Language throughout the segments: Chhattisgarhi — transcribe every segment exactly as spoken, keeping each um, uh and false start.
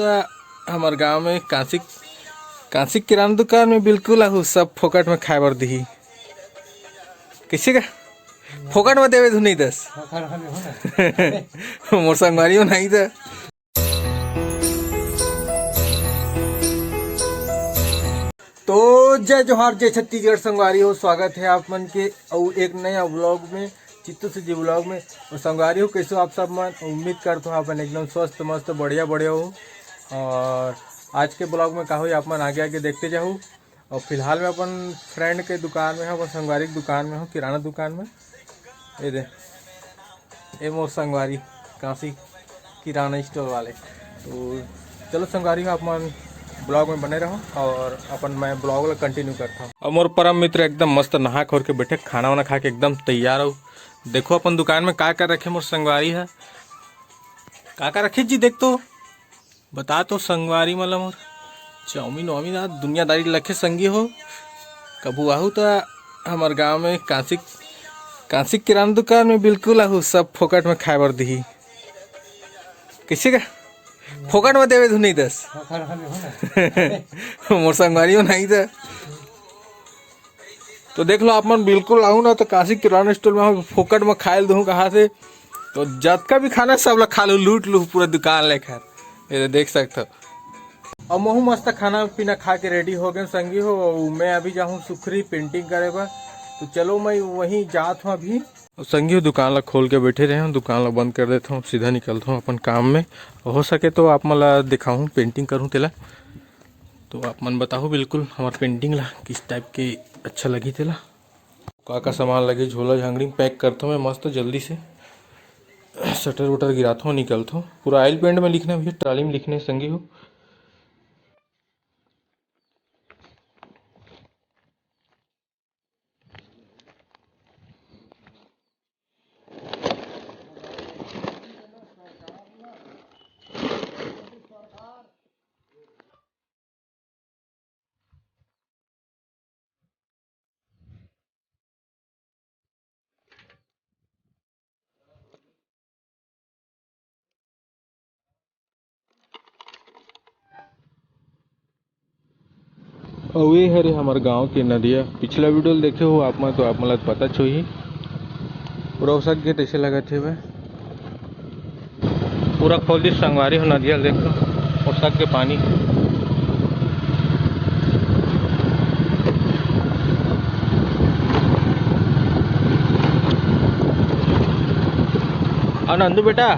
त हमर गांव में कांसी, कांसी किराना दुकान में बिल्कुल आहू, सब फोकट में खाए बर दिही। कइसे का? फोकट में देवे धुन नहीं दस। मोर संगवारी हो नहीं त। तो जय जोहार, जय छत्तीसगढ़ संगवारी हो, स्वागत है आप मन के अउ एक नया व्लॉग में, चित्तू से जी व्लॉग में। और संगवारी हो, कैसे हो आप सब मन? उम्मीद करता हूँ आप मन एकदम स्वस्थ, मस्त, बढ़िया, बढ़िया हो। और आज के व्लॉग में का होई, आप मन आगे आगे देखते जाहू। और फिलहाल मैं अपन फ्रेंड के दुकान में हूँ, अपन संगवारी के दुकान में हूँ, किराना दुकान में। ये दे, ये मोर संगवारी कांसी किराना स्टोर वाले। तो चलो संगवारी हो, आप मन ब्लॉग में बने रहो और अपन मैं ब्लॉग ला कंटिन्यू करता हूँ। अब मोर परम मित्र एकदम मस्त नहा खोर के बैठे, खाना वाना खा के एकदम तैयार हो। देखो अपन दुकान में का का रखे मोर संगवारी है, का का रखे जी, देख तो। बता तो संगवारी मन ला मोर, चाउमीन वाउमीन आज दुनियादारी लखे संगी हो। कभू आहू त हमर गांव में कांसी, कांसी किराना दुकान में बिल्कुल आहू, सब फोकट में खाए बर दिही। कइसे का? फोकट में देवे धुन नहीं दस। मोर संगवारी हो नहीं त। तो देख लो आप मन, बिल्कुल आहू ना तो कांसी किराना स्टोर में हम फोकट में खाए ल दूँ कहा से। तो जतका भी खाना सब ला खा लू, लूट लू पूरा दुकान लेकर। ये तो देख सकते हो। अब महू मस्त खाना पीना खा के रेडी हो गए संगी हो। मैं अभी जाहूँ सुखरी पेंटिंग करे बर। तो चलो मैं वहीं जात हूँ अभी। और संगी हो, दुकान ला खोल के बैठे रहे हूँ, दुकान ला बंद कर देता हूँ, सीधा निकलता हूँ अपन काम में। हो सके तो आप मन ला दिखाहूँ, पेंटिंग करूँ तेला। तो आप मन बताहू बिल्कुल हमार पेंटिंग ला किस टाइप के अच्छा लगही तेला। का का सामान लगे, झोला झांगड़ी में पैक करथो मैं मस्त जल्दी से। शटर वटर गिराथो, निकलथो। पूरा ऑयल पेंट में लिखना भैया, ट्राली में लिखने संगी हो। अउ ये हरे हमर गांव के नदिया। पिछला वीडियो ल देखे हो आप मन, तो आप मन ला पता होही। पूरा ओसक गे तइसे लगत हे बे। पूरा खोल दिस संगवारी हो नदिया ल, देख लो, ओसक गे पानी। आ नंदू बेटा,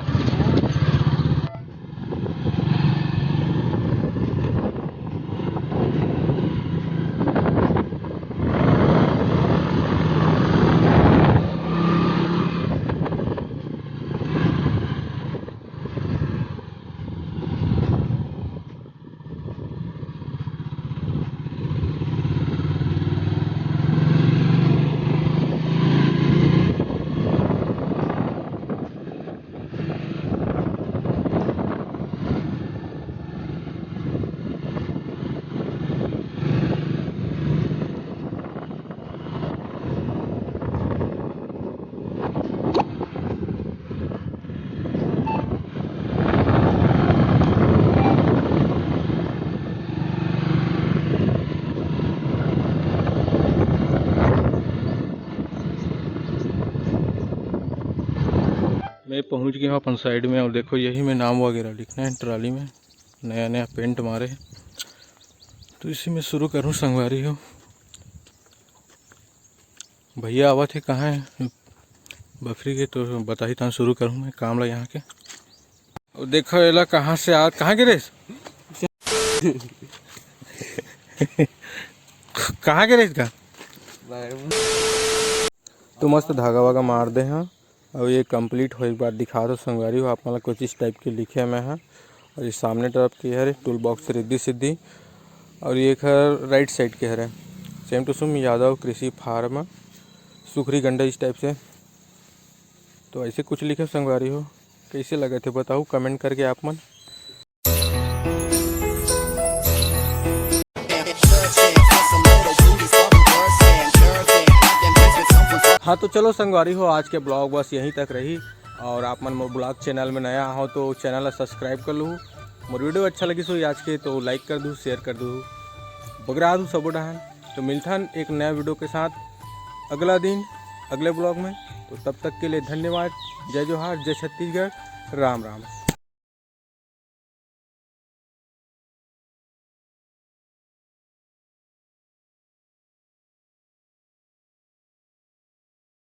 मैं पहुंच गया हूं अपन साइड में। और देखो, यही में नाम वगैरह लिखना है ट्राली में, नया नया पेंट मारे हैं। तो इसी में शुरू करूं संगवारी हो। भैया आवत हे, कहाँ हे बफरी के, तो बताही तहन शुरू करूँ मैं काम ला यहाँ के। और देखो एला कहाँ से आ, कहाँ गिरे? कहाँ गिरे का? तो मस्त धागा वागा मार दे हाँ। और ये कंप्लीट होए के बाद दिखा दो संगवारी हो आप मन ला कुछ इस टाइप के लिखे मैं हाँ। और ये सामने तरफ के हरे टूल बॉक्स रिद्धि सिद्धि, और ये एक हर राइट साइड के हरे सेम टू सेम यादव कृषि फार्म सुखरी गंडा इस टाइप से। तो ऐसे कुछ लिखे संगवारी हो, कैसे लगे थे बताओ कमेंट करके आप मन। हाँ तो चलो संगवारी हो, आज के ब्लॉग बस यहीं तक रही। और आप मन मोर ब्लॉग चैनल में नया हो तो चैनल ला सब्सक्राइब कर लूँ। मोर वीडियो अच्छा लगिस होही आज के तो लाइक कर दू, शेयर कर दू, बगरा दू सबो डहान। तो मिलथन एक नया वीडियो के साथ अगला दिन, अगले ब्लॉग में। तो तब तक के लिए धन्यवाद। जय जोहार, जय छत्तीसगढ़, राम राम।